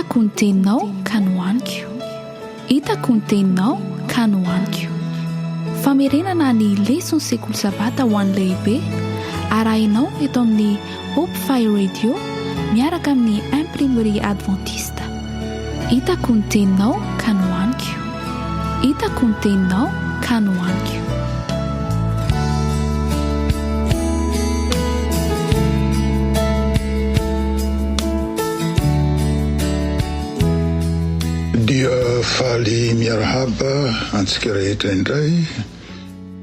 Hitako ny teninao ka nohaniko. Hitako ny teninao ka nohaniko. Famerenana ny leson'ny sekoly sabata ho an'ny lehibe, arahinao eto amin'ny Hope Fire Radio miaraka amin'ny Imprimerie Adventiste. Hitako ny teninao ka nohaniko. Hitako ny teninao ka nohaniko. Dia faly miarahaba antsika rehetra indray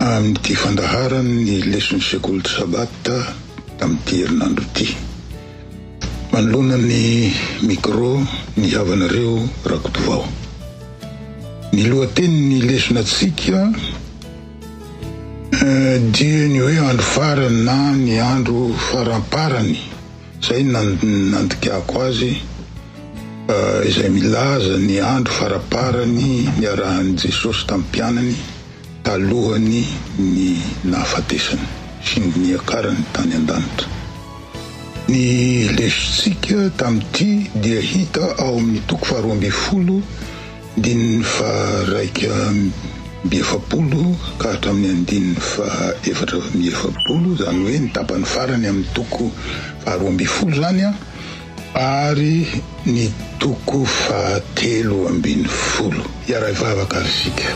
amin'ity fandaharan'ny leson'ny sekoly Sabata tamin'ity herinandro ity. Manoloana ny micro ny havanareo Rakotovao. Ny lohatenin'ny lesonatsika dia ny hoe andro farany na ny andro faramparany, izay no nandikako azy, izay milaza ny andro faramparany niarahan'i Jesosy tamin'ny mpianany talohan'ny ny nahafatesany sy ny niakarany tany an-danitra. Ny lesontsika tamin'ity dia hita ao amin'ny toko faharoa ambinifolo, andininy faha-41 ka hatramin'ny andininy faha-44, izany hoe ny tapany farany amin'ny toko faharoa ambinifolo izany an. Ary ny toko fahatelo ambinifolo. Hiara-hivavaka ary isika.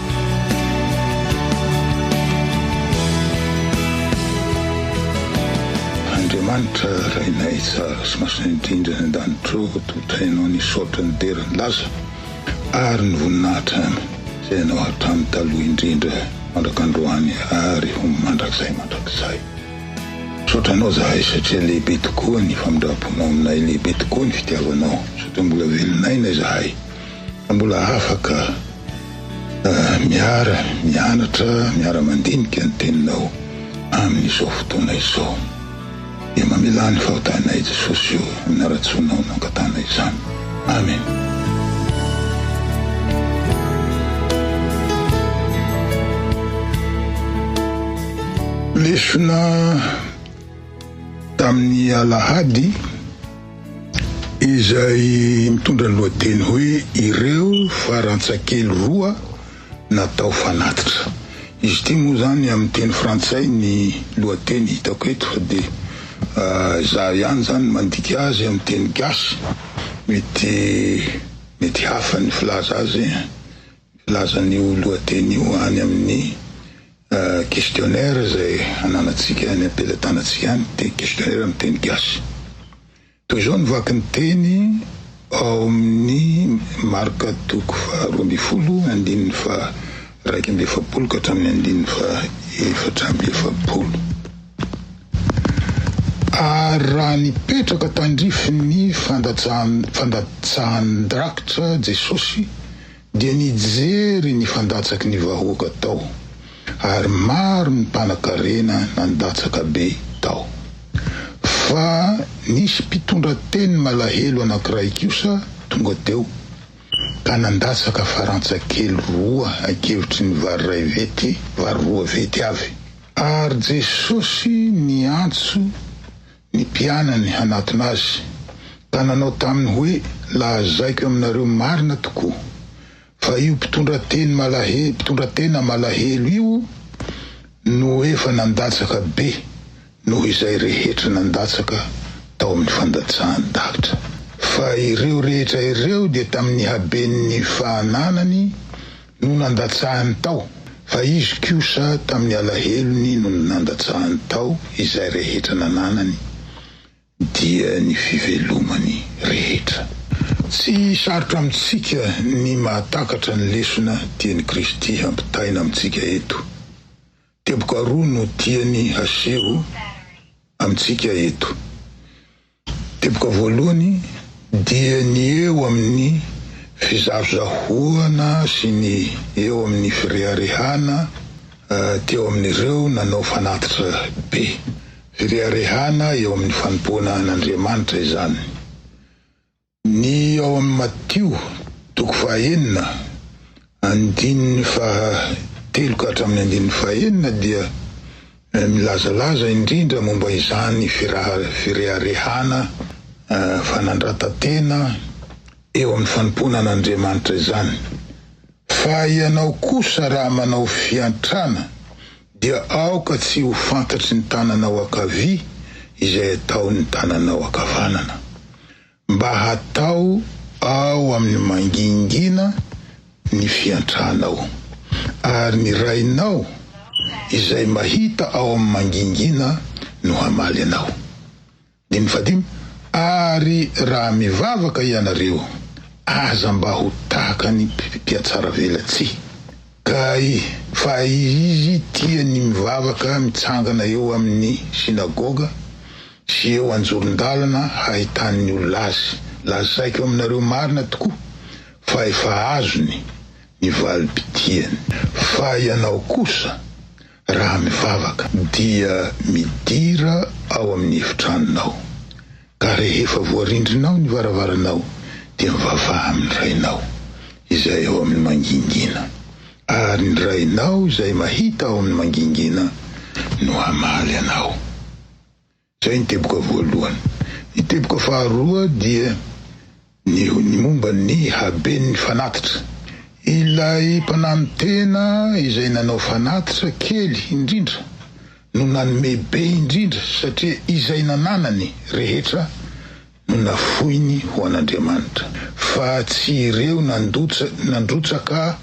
Andriamanitra Rainay tsara sy masina indrindra any an-danitra ô, atolotray Anao ny saotra, ny dera, ny laza ary ny voninahitra izay Anao hatramin'ny taloha indrindra mandrak'androany ary ho mandrakizay mandrakizay. Misaotra anao zahay satria lehibe tokoa ny famindramponao aminay, lehibe tokoa ny fitiavanao satria mbola velon'aina izahay ka mbola afaka miara mianatra, miara mandinika ny teninao amin'izao fotoana izao. Dia mamelà ny fahotanay Jesosy o, amin'ny haratsianao no angatanay izany. Amen. Lesona tamin'ny alahady izay mitondra ny lohateny hoe Ireo farantsakely roa natao fanatitra. Izy ity moa izany amin'ny teny frantsay ny lohateny hitako eto fa dia izaho ihany izany no mandika azy amin'ny teny gasy. Mety mety hafa ny filaza azy, filaza an'io lohateny io any amin'ny Questionnaire izay ananantsika any am-pelatanantsika any, dia questionnaire amin'ny teny gasy. Toy izao ny vaky ny teny ao amin'ny Marka toko faha-12, andininy faha-41 ka hatramin'ny andininy faha-44. Ary raha nipetraka tandrifin'ny fandatsahan-drakitra Jesosy, Dia nijery ny fandatsaky ny vahoaka tao, ary maro ny mpanakarena nandatsaka be tao. Fa nisy mpitondra teny malahelo anankiray kosa tonga teo, ka nandatsaka farantsa kely roa ankevitry ny vary iray vety, vary roa vety avy. Ary Jesosy niantso ny mpianany hanatona azy, ka nanao taminy hoe, Lazaiko aminareo marina tokoa, fa io mpitondra teny malahe, mpitondra tena malahelo io no efa nandatsaka be noho izay rehetra nandatsaka tao amin'ny fandatsahan-davitra. Fa ireo rehetra ireo dia tamin'ny haben'ny fahananany No nandatsahany tao, fa izy kosa tamin'ny alahelony no nandatsahany tao izay rehetra nananany, dia ny fivelomany rehetra. Tsy sarotra amintsika ny mahatakatra ny lesona tian'i Kristy hampitaina amintsika eto. Teboka roa no tiany haseho amintsika eto. Teboka voalohany dia ny eo amin'ny fizahozahoana sy ny eo amin'ny fireharehana teo amin'ireo nanao fanatitra be. Fireharehana eo amin'ny fanompoana an'Andriamanitra izany. Ny ao amin'ny Matio toko fahaenina, andininy fahatelo ka hatramin'ny andininy fahaenina dia milazalaza indrindra momba izany fireharehana, fanandratan-tena. eo amin'ny fanompoana an'Andriamanitra izany. Fa ianao kosa raha manao fiantrana dia aoka tsy ho fantatry ny tananao ankavia izay ataon'ny tananao ankavanana, mba hatao ao amin'ny mangingina ny fiantranao, ary ny Rainao izay mahita ao amin'ny mangingina no hamaly anao. Andininy fahadimy, Ary raha mivavaka ianareo, aza mba ho tahaka ny mpihatsaravelatsihy, ka fa izy tia ny mivavaka mitsangana eo amin'ny synagoga sy eo anjoron-dalana hahitan'ny olona azy. Lazaiko aminareo marina tokoa fa efa azony ny valim-pitiany. Fa ianao kosa, Raha mivavaka, dia midira ao amin'ny efitranonao, ka rehefa voarindrinao ny varavaranao, dia mivavaha amin'ny Rainao, izay ao amin'ny mangingina, ary ny Rainao izay mahita ao amin'ny mangingina no hamaly anao. Izay ny teboka voalohany. Ny teboka faharoa dia ny ny momba ny haben'ny fanatitra. Ilay mpananotena izay nanao fanatitra kely indrindra no nanome be indrindra satria izay nananany rehetra no nafoiny ho an'Andriamanitra fa tsy ireo nandotsa nandrotsaka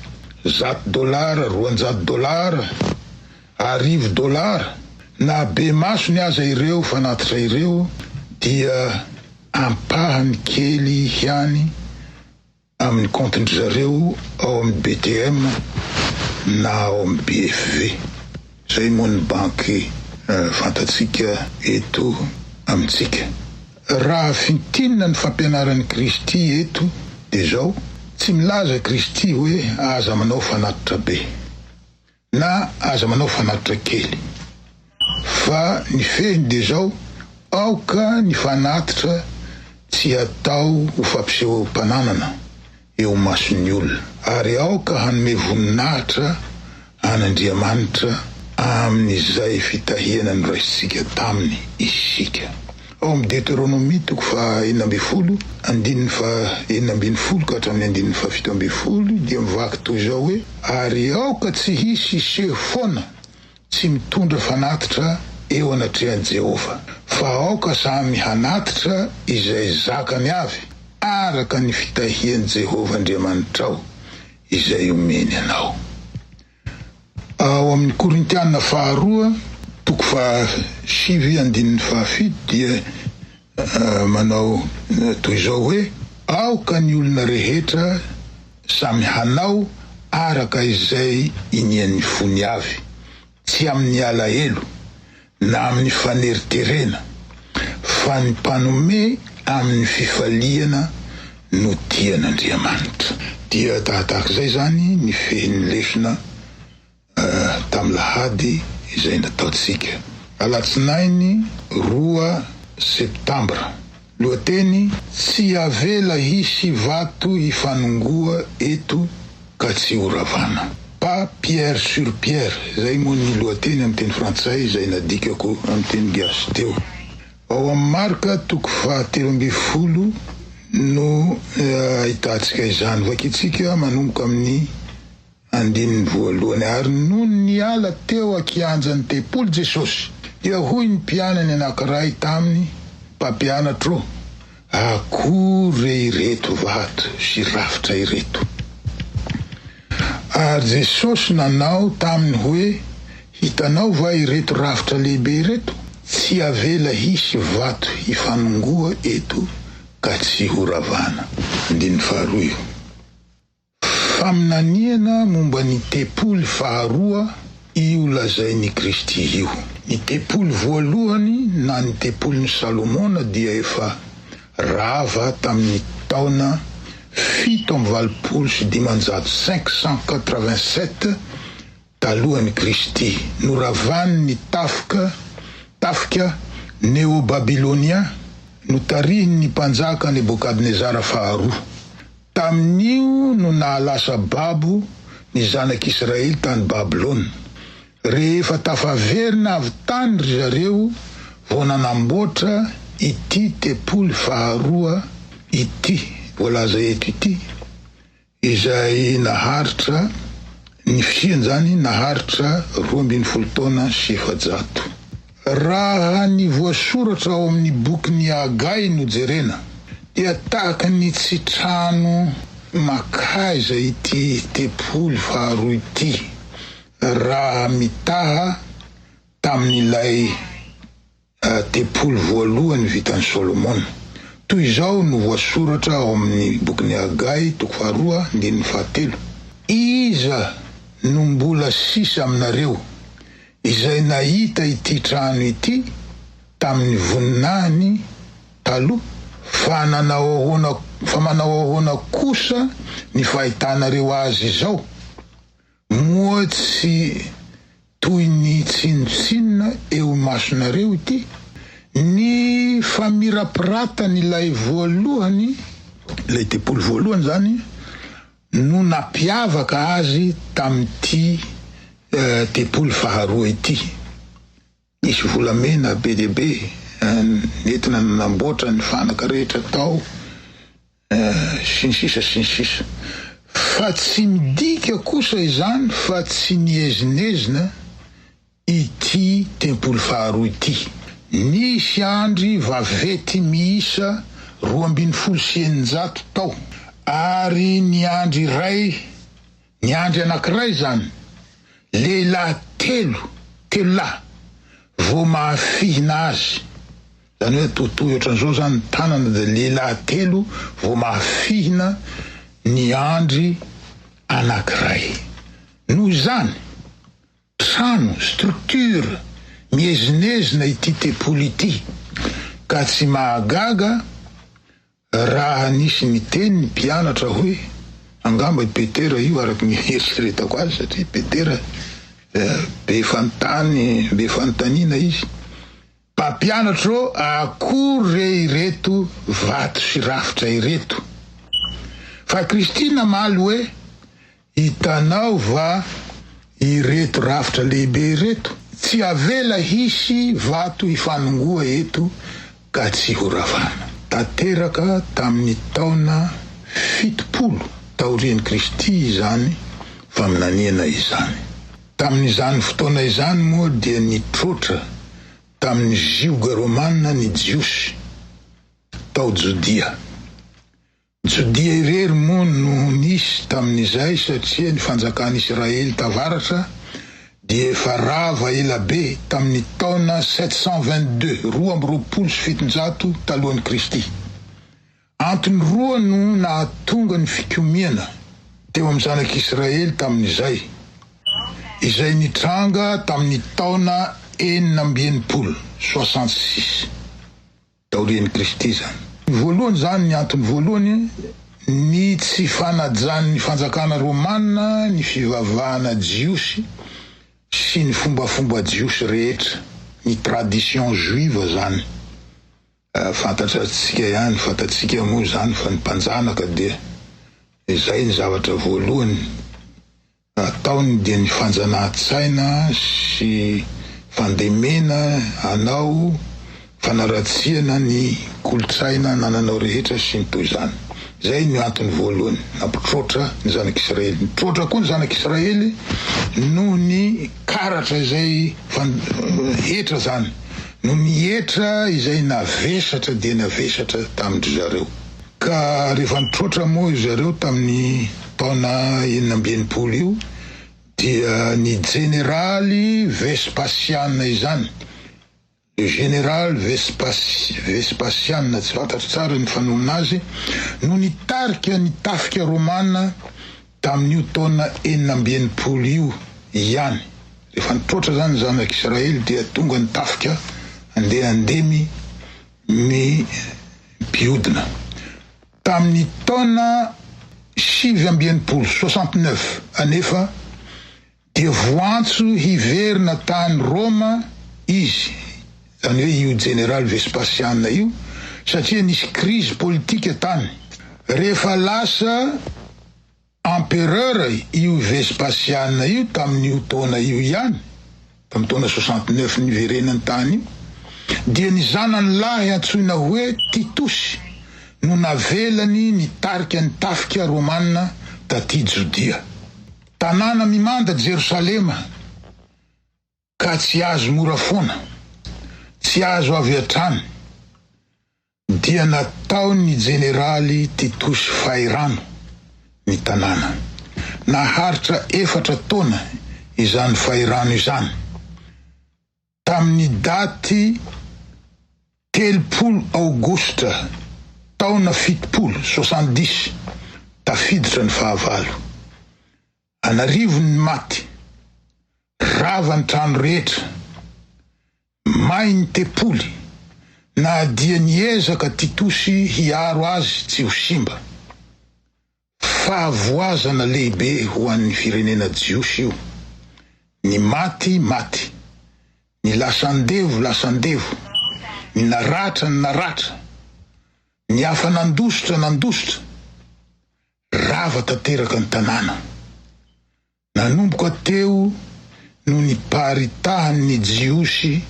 zato dolara, 200 dolara, arivo dolara, na be masony aza ireo fanatitra ireo dia ampahany kely ihany amin'ny kaontin-dry zareo ao amin'ny BTM na ao amin'ny BFV, izay moa ny banky fantatsika eto amintsika. Raha fintinina ny fampianaran'i Kristy eto dia izao, tsy milaza Kristy hoe aza manao fanatitra be. Na aza manao fanatitra kely. Fa ny fehiny dia izao, aoka ny fanatitra tsy hatao ho fampisehoam-pananana eo imason'ny olona, ary aoka hanome voninahitra an'Andriamanitra amin'izay fitahiana noraisintsika taminy isika. Ao amin'ny Deteronomia toko faha 16, andininy faha 16 ka hatramin'ny andininy faha 17 dia mivaky toy izao hoe, Ary aoka tsy hisy hiseho foana tsy mitondra fanatitra eo anatrehan'i Jehovah, fa aoka samy hanatitra izay zakany avy araka ny fitahian'i Jehovah Andriamanitrao izay omeny anao. Ao amin'ny Korintiana faharoa toko fahasivy andininy fahafito dia manao toy izao hoe, Aoka ny olona rehetra samy hanao araka izay inian'ny fony avy, tsy amin'ny alahelo na amin'ny faneriterena, fa ny mpanome amin'ny fifaliana no tian'Andriamanitra. Dia tahatahaka izay izany ny fehin'ny lesona tamin'ny lahady izay nataontsika. Alatsinainy roa septambra. Lohateny, Tsy avela hisy vato hifanongoa eto ka tsy ho ravana. Pas pierre sur pierre, izay moa ny lohateny amin'ny teny frantsay izay nadikako amin'ny teny gasy teo. Ao amin'ny Marka toko faha 13 no ahitantsika izany. Vakintsika manomboka amin'ny Andininy voalohany, Ary nony niala teo an-kianjan'ny tempoly Jesosy, dia hoy ny mpianany anankiray taminy, Mpampianatra ô, akory re ireto vato sy rafitra ireto! Ary Jesosy nanao taminy hoe, Hitanao va ireto rafitra lehibe ireto? Tsy avela hisy vato hifanongoa eto ka tsy horavana. Andininy faharoa io. Faminaniana momba ny tempoly faharoa io lazain'i Kristy io. Ny tempoly voalohany na ny tempolin'i Salomona dia efa rava tamin'ny taona 587, 587, talohan'i Kristy. Noravan'ny tafika tafika neo-babylonia notarihin'ny mpanjaka Nebokadnezara faharoa. Tamin'io no nahalasa babo ny zanak'Israely tany Babylona. Rehefa tafaverina avy tany ry zareo vao nanamboatra ity tempoly faharoa ity. voalaza eto ity, izay naharitra, ny fisiany izany naharitra 412 taona sy 400. Raha ny voasoratra ao amin'ny bokin'i Hagay no jerena, dia tahaka ny tsy trano makaiza ity tempoly faharoa ity raha mitaha tamin'ilay tempoly voalohany vitan'i Solomona. Toy izao no voasoratra ao amin'ny bokin'i Hagay, toko faharoa, andininy fahatelo, Iza no mbola sisa aminareo izay nahita ity trano ity tamin'ny voninahiny taloha? Fa nanao ahoana, fa manao ahoana kosa ny fahitanareo azy izao? Moa tsy toy ny tsinontsinona eo imasonareo ity? Ny famirapiratan'ilay voalohany, ilay tempoly voalohany izany, no nampiavaka azy tamin'ity tempoly faharoa ity. Nisy volamena be dia be nentina nanamboatra ny fanaka rehetra tao sy ny sisa sy ny sisa. Fa tsy midika kosa izany fa tsy niezinezina ity tempoly faharoa ity. Nisy andry vaventy miisa 612 tao ary ny andry iray Ny andry anankiray izany, lehilahy telo, telo lahy, vao mahafihina azy. Izany hoe tohitohy ohatran'izao izany ny tanana dia lehilahy telo vao mahafihina ny andry anankiray. Noho izany, trano, structure, miezinezina ity tempoly ity, ka tsy mahagaga Raha nisy niteny ny mpianatra hoe, angamba i Petera io araka ny eritreretako azy satria Petera be fanontany, be fanontaniana izy, Mpampianatra ô, akory re ireto vato sy rafitra ireto? Fa Kristy namaly hoe, Hitanao va ireto rafitra lehibe ireto? Tsy avela hisy vato hifanongoa eto ka tsy ho ravana. Tanteraka tamin'ny taona 70 taorian'i Kristy izany faminaniana izany. Tamin'izany fotoana izany moa dia nitroatra tamin'ny zioga romana ny Jiosy tao Jodia. Jodia irery moa no nisy tamin'izay satria ny fanjakan'Israely tavaratra dia efa rava ela be tamin'ny taona 722, 722 talohan'i Kristy. Antony roa no nahatonga ny fikomiana teo amin'ny zanak'Israely tamin'izay, izay nitranga tamin'ny taona 66, 66. Taorian'i Kristy izany. Ny voalohany izany, ny antony voalohany, ny tsy fanajan'ny fanjakana romana ny fivavahana jiosy sy ny fombafomba jiosy rehetra, ny tradition juive izany. Fantatratsika ihany, fantatsika moa izany fa ny mpanjanaka dia izay ny zavatra voalohany Ataony dia ny fanjanahan-tsaina sy fandemena anao, fanaratsiana ny kolontsaina anananao rehetra sy ny toy izany. Izay no antony voalohany nampitroatra ny zanak'Israely. Nitroatra koa ny zanak'Israely noho ny karatra izay hetra izany, noho ny hetra izay navesatra dia navesatra tamin-dry zareo. Ka rehefa nitroatra moa ry zareo tamin'ny taona 66 io dia ny jeneraly Vespasian izany, le général Vespasian, tsy fantatro tsara ny fanonona azy, no nitarika ny tafika romana tamin'io taona 66 io ihany. Rehefa nitroatra izany ny zanak'Israely dia tonga ny tafika handeha handemy ny mpiodina. Tamin'ny taona 69, 69, anefa dia voantso hiverina tany Roma izy, izany hoe io jeneraly Vespasiana io, satria nisy krizy politika tany. Rehefa lasa Empereur io Vespasian io tamin'io taona io ihany, tamin'ny taona 69 niverenany tany io, dia ny zanany lahy antsoina hoe Titosy. no navelany nitarika ny tafika romana taty Jodia. Tanàna mimanda Jerosalema ka tsy azo mora foana, tsy azo avy hatrany, dia nataon'ny jeneraly Titosy fahirano ny tanàna. Naharitra efatra taona izany fahirano izany. Tamin'ny daty 30 aogositra taona 70, soixante-dix, tafiditra ny fahavalo. An'arivony ny maty, rava ny trano rehetra, may ny tempoly, na dia niezaka Titosy hiaro azy tsy ho simba. Fahavoazana lehibe ho an'ny firenena jiosy io. Ny maty, maty. Ny lasa andevo, lasa andevo. Ny naratra, ny naratra. Ny hafa nandositra, nandositra. Rava tanteraka ny tanàna. Nanomboka teo no niparitahan'ny Jiosy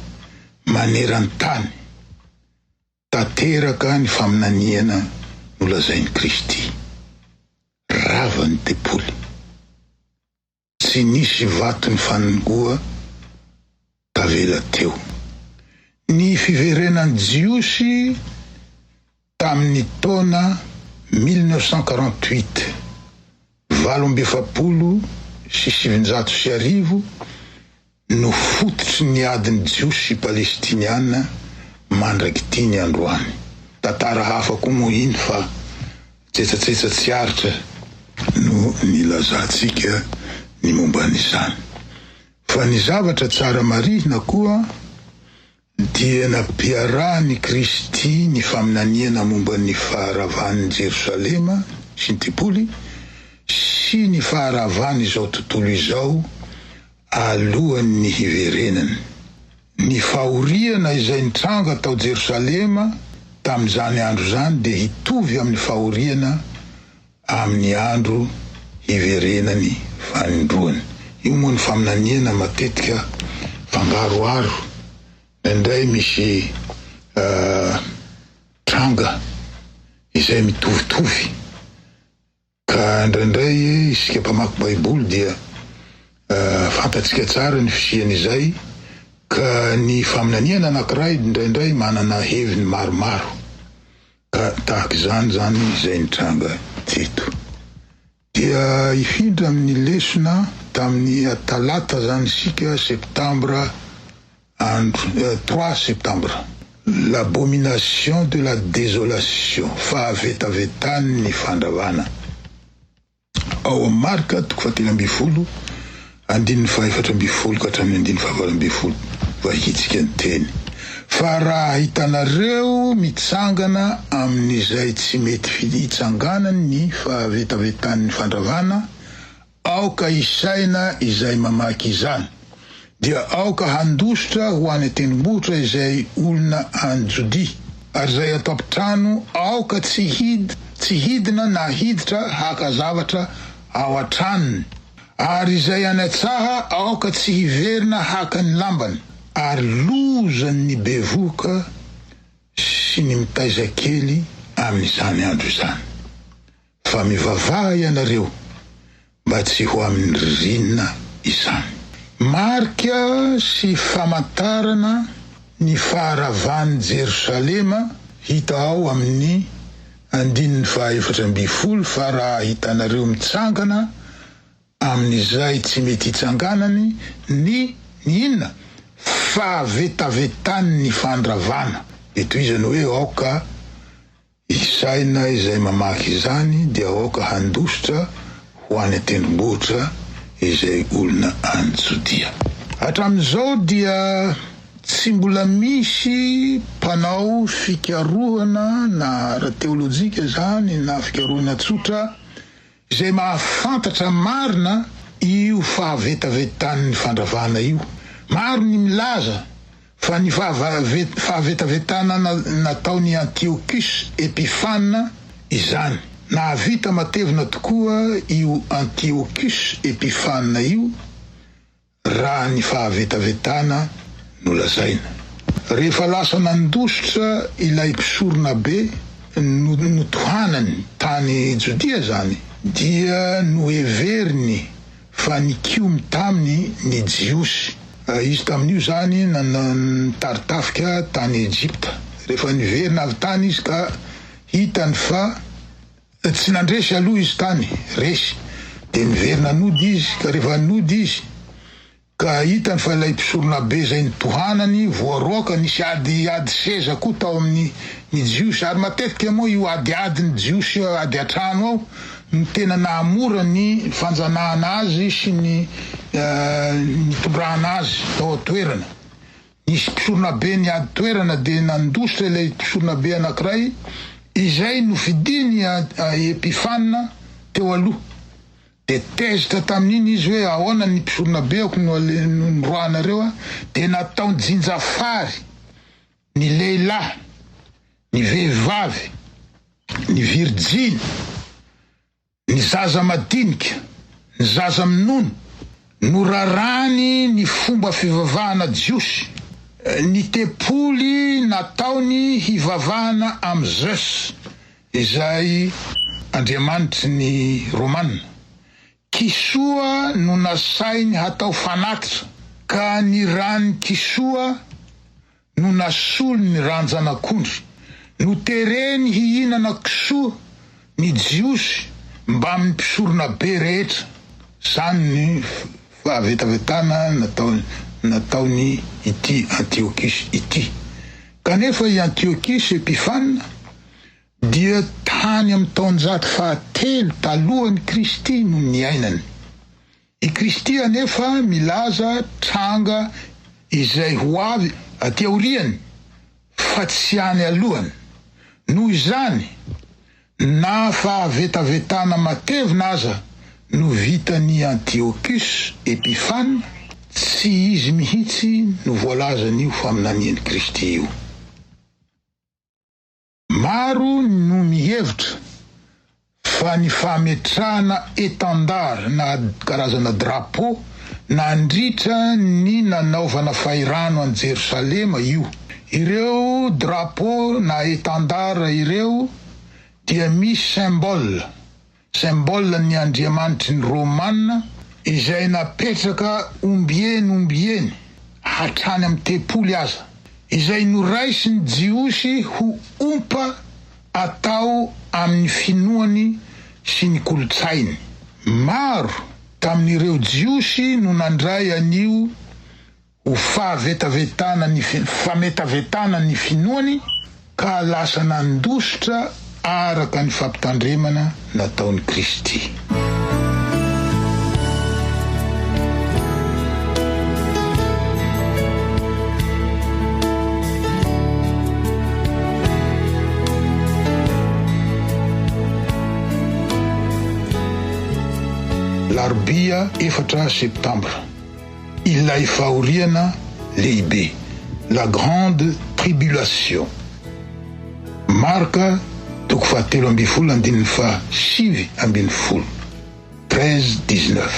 maneran-tany. Tanteraka ny faminaniana nolazain'i Kristy. Rava ny tempoly. Tsy nisy vato nifanongoa tavela teo. Ny fiverenan'ny Jiosy tamin'ny taona 1948, 1948, no fototry ny adin'ny Jiosy sy Palestiniana mandrak'ity ny androany. Tantara hafa koa moa iny fa tsetsatsetsa tsy aritra no nilazantsika ny momba an'izany. Fa ny zavatra tsara marihina koa dia nampiarahan'i Kristy ny faminaniana momba ny faharavan'i Jerosalema sy ny tempoly sy ny faharavan'izao tontolo izao alohan'ny hiverenany. Ny fahoriana izay nitranga tao Jerosalema tamin'izany andro izany dia hitovy amin'ny fahoriana amin'ny andro hiverenany fanindroany. Io moa ny faminaniana matetika fangaroharo, indraindray misy tranga izay mitovitovy, ka indraindray isika mpamaky Baiboly dia fantatsika tsara ny fisian'izay, ka ny faminaniana anankiray indraindray manana heviny maromaro. Ka tahaka izany izany izay nitranga teto. Dia hifindra amin'ny lesona tamin'ny talata izany isika septambra andro trois septambra. L'abomination de la désolation, fahavetavetan'ny fandravana. Ao amin'ny Marka toko fahatelo ambin'ny folo, andininy faha-14 ka hatramin'ny andininy faha-18, vakintsika ny teny, Fa raha hitanareo mitsangana amin'izay tsy mety hitsanganany ny fahavetavetan'ny fandravana, Aoka hisaina izay mamaky izany, dia aoka handositra ho any an-tendrombohitra izay olona any Jodia, ary izay ato am-pitrano aoka tsy tsy hidina na hiditra haka zavatra ao an-tranony, ary izay any an-tsaha aoka tsy hiverina haka ny lambany. Ary lozan' ny bevohoka sy ny mitaiza kely amin' izany andro izany! Fa mivavaha ianareo mba tsy ho amin'ny ririnina izany. Marika sy famantarana ny faharavan'i Jerosalema hita ao amin'ny andininy faha-14 fa raha hitanareo mitsangana amin'izay tsy mety hitsanganany ny ny inona? fahavetavetan'ny fandravana. Dia tohizany hoe aoka Hisaina izay mamaky izany dia aoka handositra ho any an-tendrombohitra izay olona any Jodia. Hatramin'izao dia tsy mbola misy mpanao fikarohana na ara-teolojika izany na fikarohana tsotra izay mahafantatra marina io fahavetavetan'ny fandravana io. Maro ny milaza Fa ny fahavetavetana nataon'i Antiochus Epiphanes izany. Nahavita matevina tokoa io Antiochus Epiphanes io raha ny fahavetavetana no lazaina. Rehefa lasa nandositra ilay mpisoronabe. notohanany tany Jodia izany dia noheveriny fa nikomy taminy ny Jiosy. Izy tamin'io izany nitari-tafika tany Egypta. Rehefa niverina avy tany izy ka hitany fa tsy nandresy aloha izy tany, resy, dia niverina nody izy, ka rehefa nody izy Ka hitany fa ilay mpisoronabe izay nitohanany voaroaka, nisy ady ady seza koa tao amin'ny ny Jiosy, ary matetika moa io adiady ny Jiosy ady an-trano ao no tena nahamora ny fanjanahana azy sy ny nitondrana azy tao an-toerana. Nisy mpisoronabe niady toerana dia nandositra ilay mpisoronabe anankiray izay nofidiny Epifana teo aloha. Dia tezitra tamin'iny izy hoe, Ahoana ny mpisoronabeako no noroahanareo ahy? Dia nataony jinjafary ny lehilahy, ny vehivavy, ny virjiny, ny zaza madinika, ny zaza minono. Norarany ny fomba fivavahana jiosy, ny tempoly nataony hivavahana amin'i Zeus, izay andriamanitry ny Romana. Kisoa no nasainy hatao fanatitra, ka ny ran'ny kisoa no nasolo ny ran-janak'ondry. Notereny hihinana kisoa ny Jiosy mbamin'ny mpisoronabe rehetra. Izany ny fahavetavetana nataony ity Antiochus ity. Kanefa i Antiochus Epifane dia tany amin'ny taonjato fahatelo talohan'i Kristy no niainany. I Kristy anefa milaza tranga izay ho avy aty aoriany fa tsy any alohany. Noho izany, na fahavetavetana matevina aza no vitan'i Antiochus Epifane, tsy izy mihitsy no voalazan'io faminanian'i Kristy io. Maro no mihevitra fa ny fametrahana étendard na karazana drapeau nandritra ny nanaovana fahirano an'i Jerosalema io. Ireo drapeau na étendard ireo dia misy symbole Symbole ny andriamanitry ny Romana izay napetraka ombieny ombieny hatrany amin'ny tempoly aza, izay noraisin'ny Jiosy ho ompa atao amin'ny finoany sy ny kolontsainy. Maro tamin'ireo Jiosy no nandray an'io ho fahavetavetana ny fametavetana ny finoany ka lasa nandositra araka ny fampitandremana nataon'i Kristy. Larobia efatra septambra. Ilay fahoriana lehibe, la grande tribulation. Marka toko fahatelo ambin'ny folo andininy faha 19, 13, 19.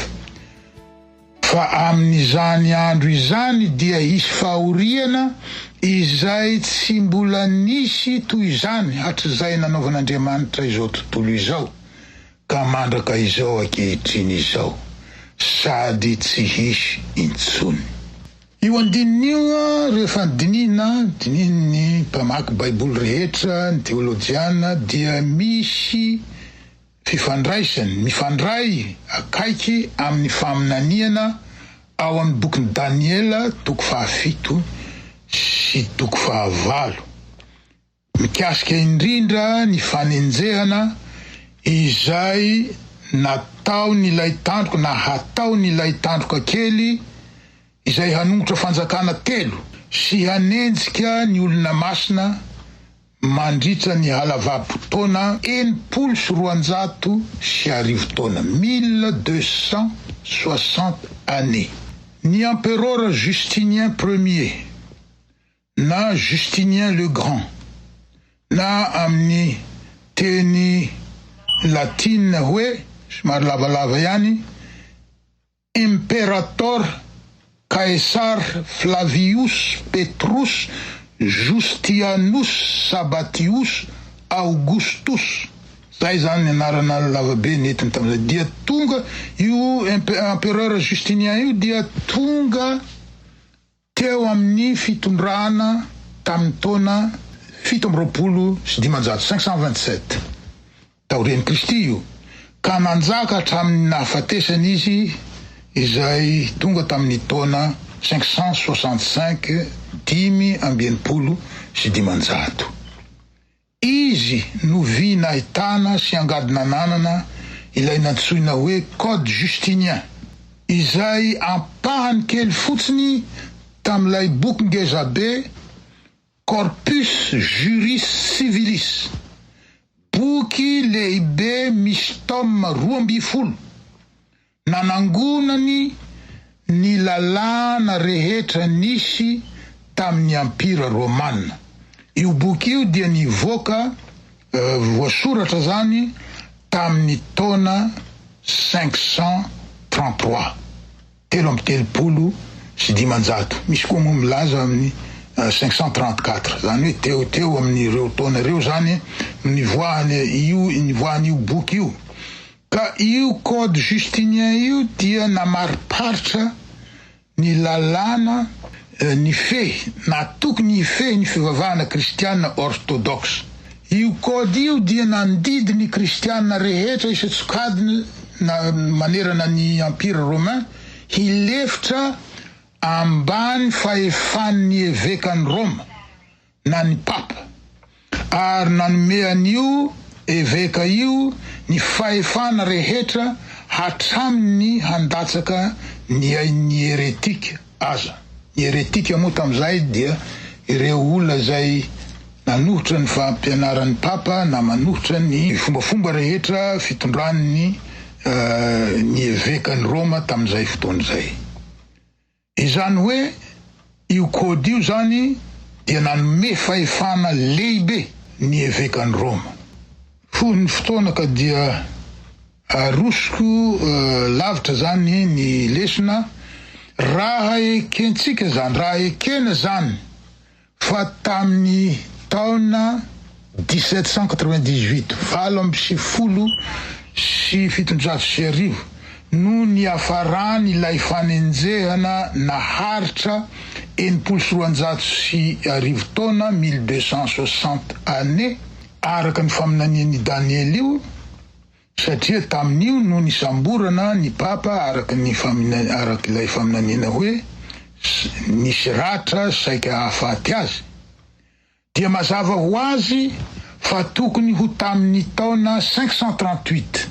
Fa amin'izany andro izany dia hisy fahoriana izay tsy mbola nisy toy izany hatrizay nanaovan'Andriamanitra izao tontolo izao, ka mandraka izao ankehitriny izao, sady tsy hisy intsony. Io andininy io, rehefa dinihina, dinihin'ny mpamaky Baiboly rehetra, ny teolojiana, dia misy fifandraisany, mifandray akaiky amin'ny faminaniana ao amin'ny bokin'i Daniela toko fahafito sy toko fahavalo. Mikasika indrindra ny fanenjehana izay nataon'ilay tandroka na hataon'ilay tandroka kely izay hanongotra fanjakana telo sy hanenjika ny olona masina mandritra ny halavam-potoana 1260 taona, 1260 années. Ny Emperora Justinien Premier. na Justinien le Grand, na amin'ny teny latina hoe, somary lavalava ihany, Imperator Caesar Flavius Petrus Justianus Sabatius. Augustus, zay zany ny anarana lavabe nentiny tamin'izay, dia tonga io empereur Justinien io dia tonga teo amin'ny fitondrana tamin'ny taona 527, 527, taorian'i Kristy io, ka nanjaka hatramin'ny nahafatesany izy izay tonga tamin'ny taona 565, 565. Izy no vy nahitana sy angady nananana ilay nantsoina hoe Code Justinien, izay ampahany kely fotsiny tamin'ilay boky ngezabe Corpus Juris Civilis, boky lehibe misy tome 12, nanangonany ny lalàna rehetra nisy tamin'ny Ampira Romana. Io boky io dia nivoaka, voasoratra izany, tamin'ny taona 533. 533, misy koa moa milaza amin'ny 534, izany hoe teo teo amin'ireo taona ireo izany no nivoahany io nivoahan'io boky io. Ka io code justinien io dia namariparitra ny lalàna nifehy na tokony hifehy ny fivavahana kristiana orthodoxe. Io code io dia nandidy ny kristiana rehetra isan-tsokajiny na manerana ny Empire romain hilefitra ambany fahefan'ny evekan'i Roma na ny papa, ary nanome an'io eveka io ny fahefana rehetra hatramin'ny handatsaka ny ain'ny heretika aza. Ny heretika moa tamin'izay dia ireo olona izay nanohitra ny fampianaran'ny Papa na manohitra ny fombafomba rehetra fitondran'ny ny evekan'i Roma tamin'izay fotoana izay. Izany hoe io code io izany dia nanome fahefana lehibe ny evekan'i Roma. Fohy ny fotoana ka dia arosoko lavitra izany ny lesona, raha ekentsika izany, raha ekena izany fa tamin'ny taona 1798, 1798, no niafaran'ilay fanenjehana naharitra 1260 taona, 1260 années, araka ny faminanian'i Daniela io, satria tamin'io no nisamborana ny Papa araka ny araka ilay faminaniana hoe nisy ratra saika hahafaty azy, dia mazava ho azy fa tokony ho tamin'ny taona 538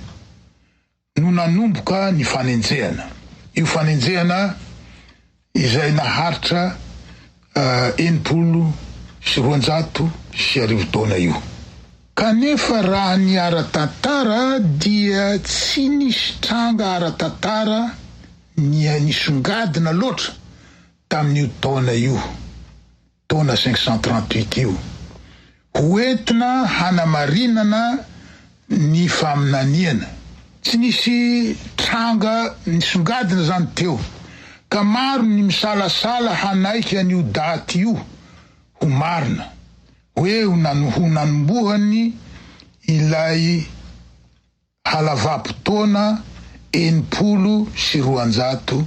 no nanomboka ny fanenjehana. Io fanenjehana izay naharitra 1260 taona io. Kanefa raha ny ara-tantara dia tsy nisy tranga ara-tantara nisongadina loatra tamin'io taona io. taona 538 io, ho entina hanamarinana ny faminaniana. Tsy nisy tranga nisongadina izany teo, ka maro ny misalasala hanaiky an'io daty io ho marina, hoe ho nanombohany ilay halavam-potoana 1260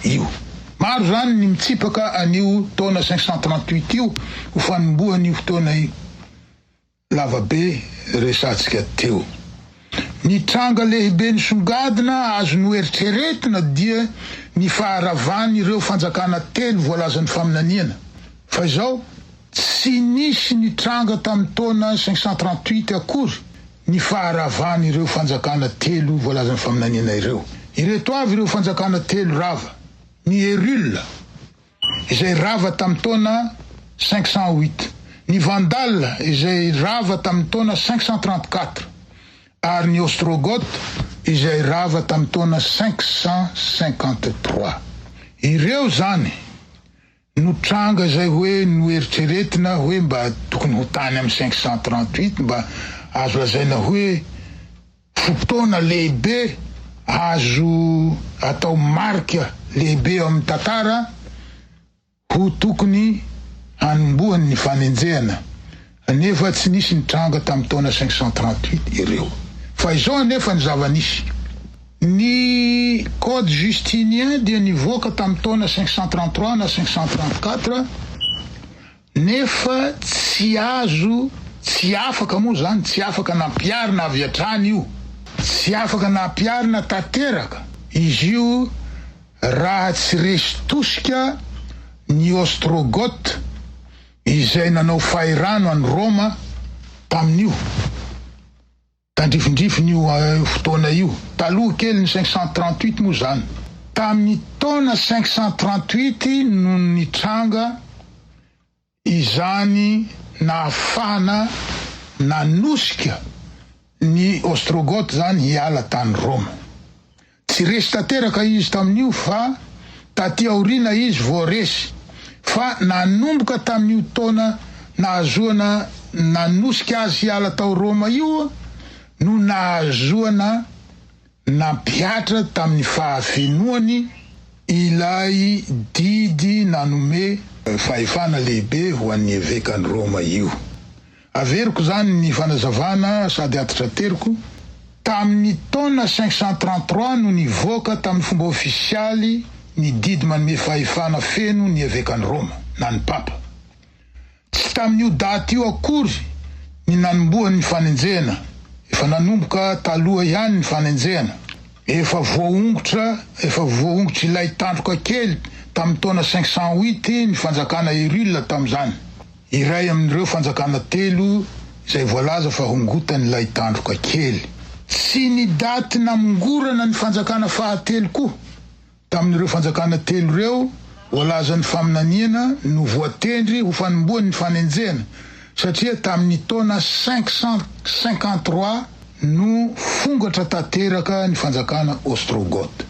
io. Maro izany ny mitsipaka an'io taona 538 io ho fanombohan'io fotoana lavabe resatsika teo. Ny tranga lehibe nisongadina azo noeritreretina dia ny faharavan'ireo fanjakana telo voalazan'ny faminaniana. Fa izao, Tsy nisy nitranga tamin'ny taona 538 akory ny faharavan'ireo fanjakana telo voalazan'ny faminaniana ireo. Ireto avy ireo fanjakana telo rava, ny Herule, izay rava tamin'ny taona 508, ny Vandale, izay rava tamin'ny taona 534, ary ny Ostrogoth, izay rava tamin'ny taona 553. Ireo izany No tranga izay hoe noeritreretina hoe mba tokony ho tany amin'ny 538 mba azo lazaina hoe fotoana lehibe azo atao marika lehibe eo amin'ny tantara ho tokony hanombohany ny fanenjehana. Nefa tsy nisy nitranga tamin'ny taona 538 ireo. Fa izao anefa ny zava-nisy. Ny Code Justinien dia nivoaka tamin'ny taona 533 na 534, nefa tsy azo, tsy afaka moa izany, tsy afaka nampiharina avy hatrany io. Tsy afaka nampiharina tanteraka izy io raha tsy resy tosika ny Ostrogoth izay nanao fahirano an'i Roma tamin'io tandrifindrifin'io fotoana io, taloha kelin'ny 538 moa izany. Tamin'ny taona 538 no nitranga izany nahafahana nanosika ny Ostrogoth izany hiala tany Roma. Tsy resy tanteraka izy tamin'io fa taty aoriana izy vao resy fa nanomboka tamin'io taona nahazoana nanosika azy hiala tao Roma io no nahazoana nampihatra tamin'ny fahafenoany ilay didy nanome fahefana lehibe ho an'ny evekan'i Roma io. Averiko izany ny fanazavana sady atitrateriko, tamin'ny taona 533 no nivoaka tamin'ny fomba ofisialy ny didy manome fahefana feno ny evekan'i Roma, na ny Papa. Tsy tamin'io daty io akory ny nanombohan'ny fanenjehana, efa nanomboka taloha ihany ny fanenjehana. Efa voaongotra, efa voaongotr'ilay tandroka kely tamin'ny taona 508 ny fanjakana Hérule tamin'izany. Iray amin'ireo fanjakana telo izay voalaza fa hongotan'ilay tandroka kely. Tsy ny daty namongorana ny fanjakana fahatelo koa tamin'ireo fanjakana telo ireo voalazan'ny faminaniana no voatendry ho fanombohan'ny fanenjehana satria tamin'ny taona 553 no fongatra tanteraka ny fanjakana Ostrogoth.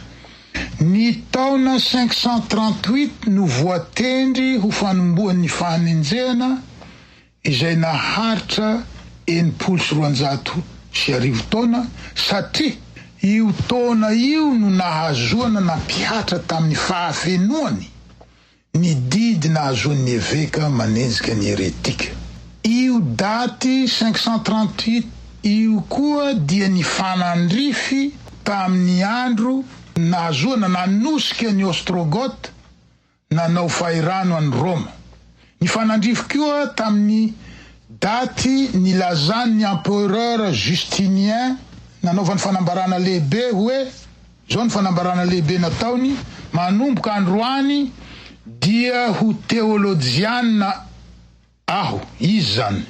Ny taona 538 no voatendry ho fanombohan'ny fahanenjehana izay naharitra 1260 taona satria io taona io no nahazoana nampihatra tamin'ny fahafenoany Ny didy nahazoan'ny eveka manenjika ny heretika. Io daty 538 io koa dia nifanandrify tamin'ny andro nahazoana nanosika ny Ostrogoth nanao fahirano an'i Roma. Nifanandrify koa tamin'ny daty nilazan'ny Empereur Justinien nanaovany fanambarana lehibe hoe, Izao ny fanambarana lehibe nataony, Manomboka androany dia ho teolojiana aho, izy izany,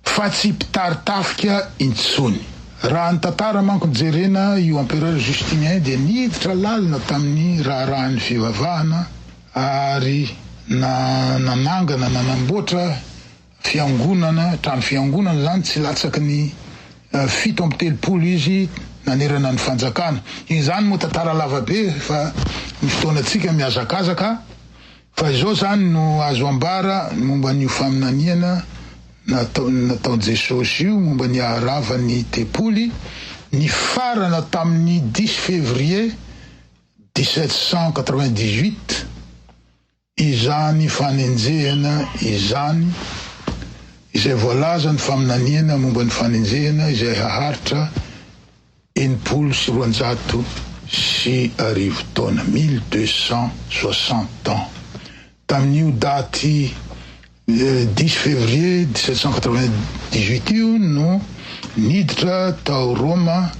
fa tsy mpitari-tafika intsony. Raha ny tantara manko no jerena, io Empereur Justinien dia niditra lalina tamin'ny raharahan'ny fivavahana ary na nanangana, nanamboatra Fiangonana, trano fiangonana izany tsy latsaky ny 37 izy nanerana ny fanjakana. Izany moa tantara lava be fa ny fotoanantsika mihazakazaka fa izao izany no azo ambara momba an'io faminaniana nataon'i Jesosy io momba ny haharavan'ny tempoly nifarana tamin'ny dix février 1798. Izany fanenjehana izany, izay voalazan'ny faminaniana momba ny fanenjehana izay haharitra 1260 taona, 1260 ans, tamin'io daty Dix février 1798 io no niditra tao Roma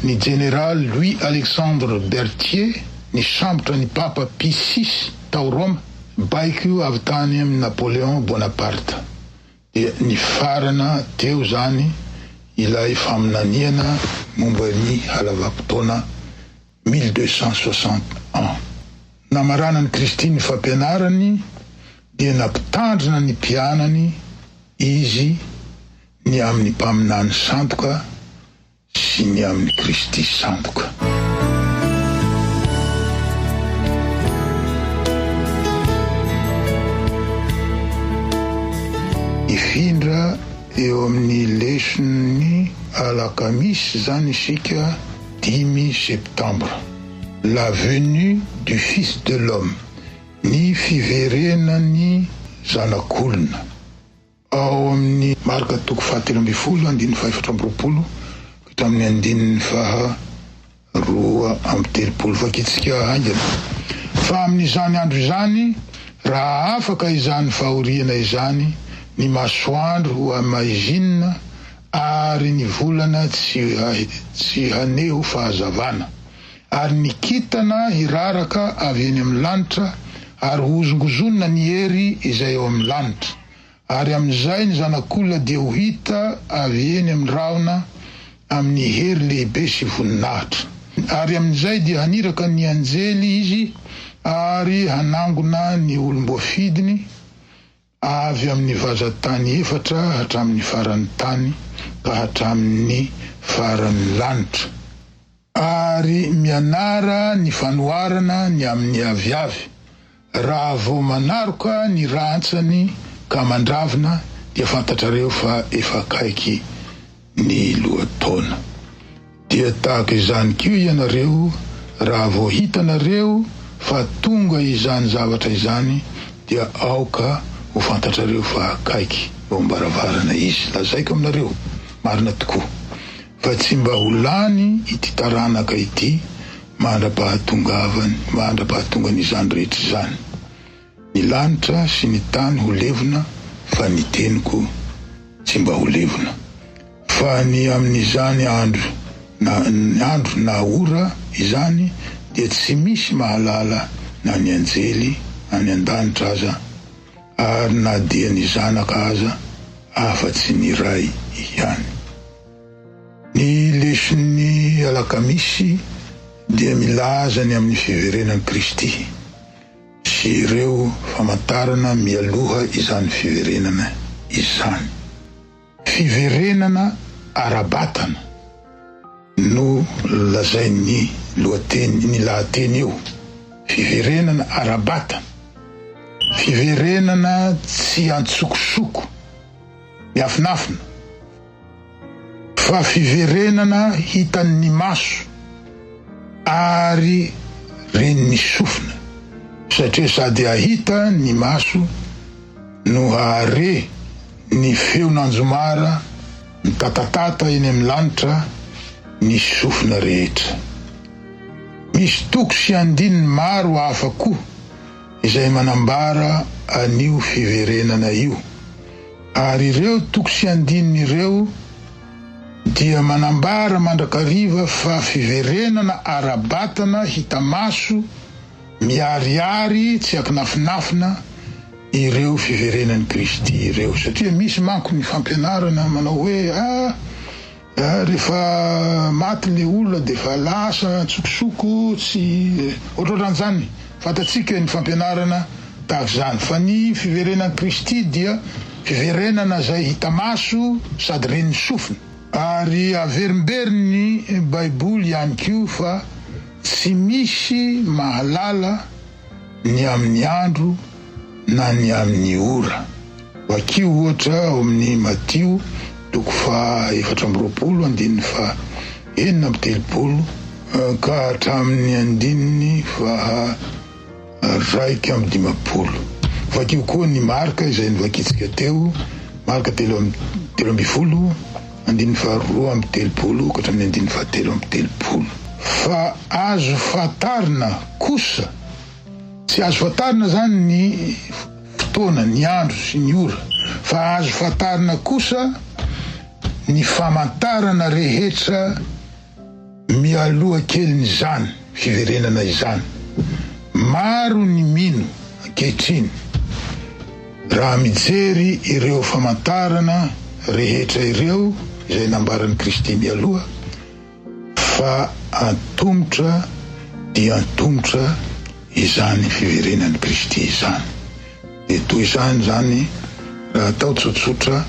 ny jeneraly Louis Alexandre Berthier nisambotra ny Papa Pie vi tao Roma, baiko avy tany amin'i Napoléon Bonaparte. Dia nifarana teo izany ilay faminaniana momba ny halavam-potoana 1260 ans. Namaranan'i Kristy ny fampianarany dia nampitandrina ny mpianany Izy ny amin'ny mpaminany sandoka sy ny amin'i Kristy sandoka. Hifindra eo amin'ny leson'ny alakamisy izany isika dimy septambra. La venue du Fils de l'homme, ny fiverenan'ny Zanak'olona. Ao amin'ny Marka toko fahatelo ambin'ny folo andininy fahefatra amby 20 ka hatramin'ny andininy faha 32. Vakintsika haingana. Fa amin'izany andro izany, raha afaka izany fahoriana izany, ny masoandro ho hamaizinina ary ny volana tsy tsy haneho fahazavana, ary ny kintana hiraraka avy eny amin'ny lanitra, ary hohozongozonina ny hery izay ao amin'ny lanitra. Ary amin'izay ny Zanak'olona dia ho hita avy eny amin'ny rahona amin'ny hery lehibe sy voninahitra. Ary amin'izay dia haniraka ny anjely Izy ary hanangona ny olom-boafidiny avy amin'ny vazan-tany efatra hatramin'ny faran'ny tany ka hatramin'ny faran'ny lanitra. Ary mianara ny fanoharana ny amin'ny aviavy, raha vao manaroka ny rantsany ka mandravina dia fantatrareo fa efa akaiky ny lohataona. Dia tahaka izany koa ianareo, raha vao hitanareo fa tonga izany zavatra izany dia aoka ho fantatrareo fa akaiky eo am-baravarana izy. Lazaiko aminareo, marina tokoa, fa tsy mba ho lany ity taranaka ity mandra-pahatongavany, mandra-pahatongan'izany rehetra izany. Ny lanitra sy ny tany ho levona, fa ny teniko tsy mba ho levona. Fa ny amin'izany andro na andro na ora izany dia tsy misy mahalala na ny anjely any an-danitra aza, ary na dia ny Zanaka aza, afa-tsy ny Ray ihany. Ny leson'ny alakamisy dia milaza ny amin'ny fiverenan'i Kristy sy ireo famantarana mialoha izany fiverenana izany. Fiverenana ara-batana no lazain'ny lohateny, ny lahateny eo. Fiverenana ara-batana. Fiverenana tsy an-tsokosoko, miafinafina. Fa fiverenana hitan'ny maso ary ren'ny sofina, satria sady hahita ny maso no hahare ny feon'anjomara mitatatata eny amin'ny lanitra ny sofina rehetra. Misy toko sy andininy maro hafa koa izay manambara an'io fiverenana io. Ary ireo toko sy andininy ireo dia manambara mandrakariva fa fiverenana ara-batana hita maso, miharihary, tsy ankinafinafina ireo fiverenan'i Kristy ireo. Satria misy manko ny fampianarana manao hoe, ah, Rehefa maty le olona dia efa lasa antsokosoko tsy ohatrohatran'izany. Fantatsika ny fampianarana tahaka izany. Fa ny fiverenan'i Kristy dia fiverenana izay hita maso sady ren'ny sofina. Ary averimberin'ny Baiboly ihany koa fa tsy misy mahalala ny amin'ny andro na ny amin'ny ora. Vakio ohatra ao amin'ny Matio toko faha 24 andininy faha 36 ka hatramin'ny andininy faha 51. Vakio koa ny Marka izay novakintsika teo, Marka 13 andininy faha 32 ka hatramin'ny andininy faha 33. Fa azo fantarina kosa, tsy azo fantarina izany ny fotoana, ny andro sy ny ora, fa azo fantarina kosa ny famantarana rehetra mialoha kelin'izany fiverenana izany. Maro ny mino ankehitriny raha mijery ireo famantarana rehetra ireo izay nambaran'i Kristy mialoha, Fa antomotra dia antomotra izany fiverenan'i Kristy izany. Dia toy izany izany raha atao tsotsotra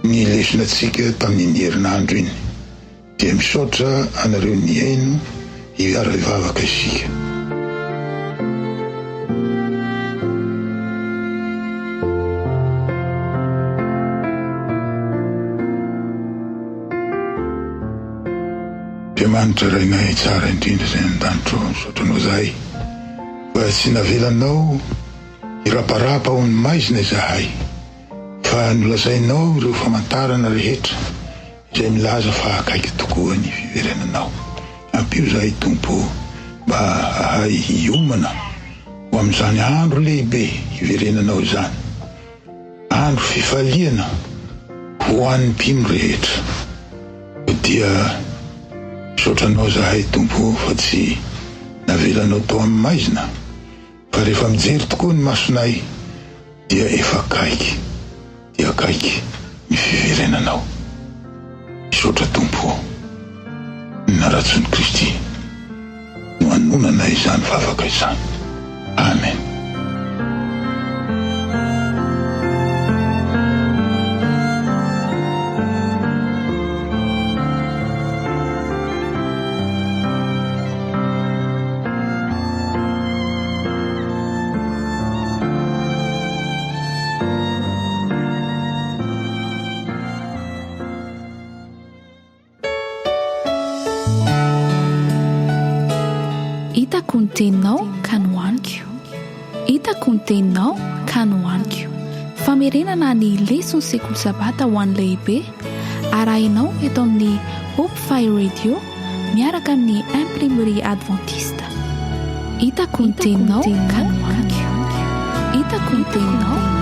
ny lesonantsika tamin'iny herinandro iny. Dia misaotra anareo nihaino, hiara-hivavaka isika. Andriamanitra Rainay tsara indrindra izay any an-danitra ao, misaotra Anao izahay fa tsy navelanao hiraparapa ao amin'ny maizina izahay. Efa nolazainao ireo famantarana rehetra izay milaza fa akaiky tokoa ny fiverenanao. Ampio izahay Tompo o mba hahay hiomana ho amin'izany andro lehibe hiverenanao izany. Andro fifaliana ho an'ny mpino rehetra. Koa dia misaotra Anao izahay Tompo o fa tsy navelanao tao amin'ny maizina fa rehefa mijery tokoa ny masonay dia efa akaiky dia akaiky ny fiverenanao. Misaotra Tompo o. Ny naratson'i Kristy no anonana izany vavaka izany. Amen. Hitako ny teninao ka nohaniko. Hitako ny teninao ka nohaniko. Famerenana ny leson'ny sekoly sabata ho an'ny lehibe arahinao eto amin'ny Hope Fire Radio miaraka amin'ny Imprimerie Adventiste. Hitako ny teninao ka nohaniko. Hitako ny teninao.